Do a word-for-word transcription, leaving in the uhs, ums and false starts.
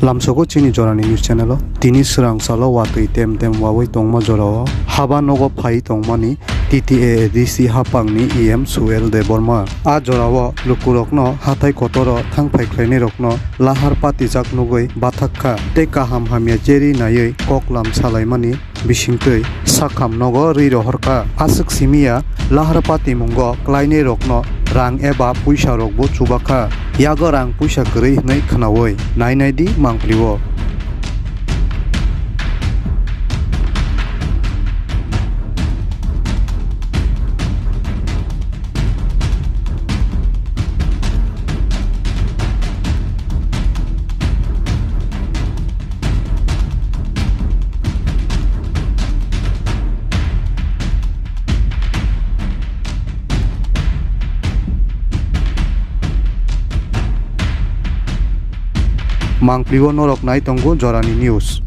Lamsogo chini jorani news channel o. Tini swrang salo watwi tem tem wawi tongma jorao haba nogo phai tongmani T T A A D C haphangni E M Suel Debbarma. A jorao lukurokno hathai kotoro thang phai khlainairokno lahar patijak nugwi bathak kha tei kaham hamya cheri naiwi koklam salaimani bisingtwi sakham nogo rwi rohor kha. Aswk simi ya, lahar patimungo klainairokno rang eba puisarokbo chuba kha. Yago rang puisa kwrwi hwnwi khnaui nai nai di mangpili-o. Mangpili-o norok nai tongo jorani news.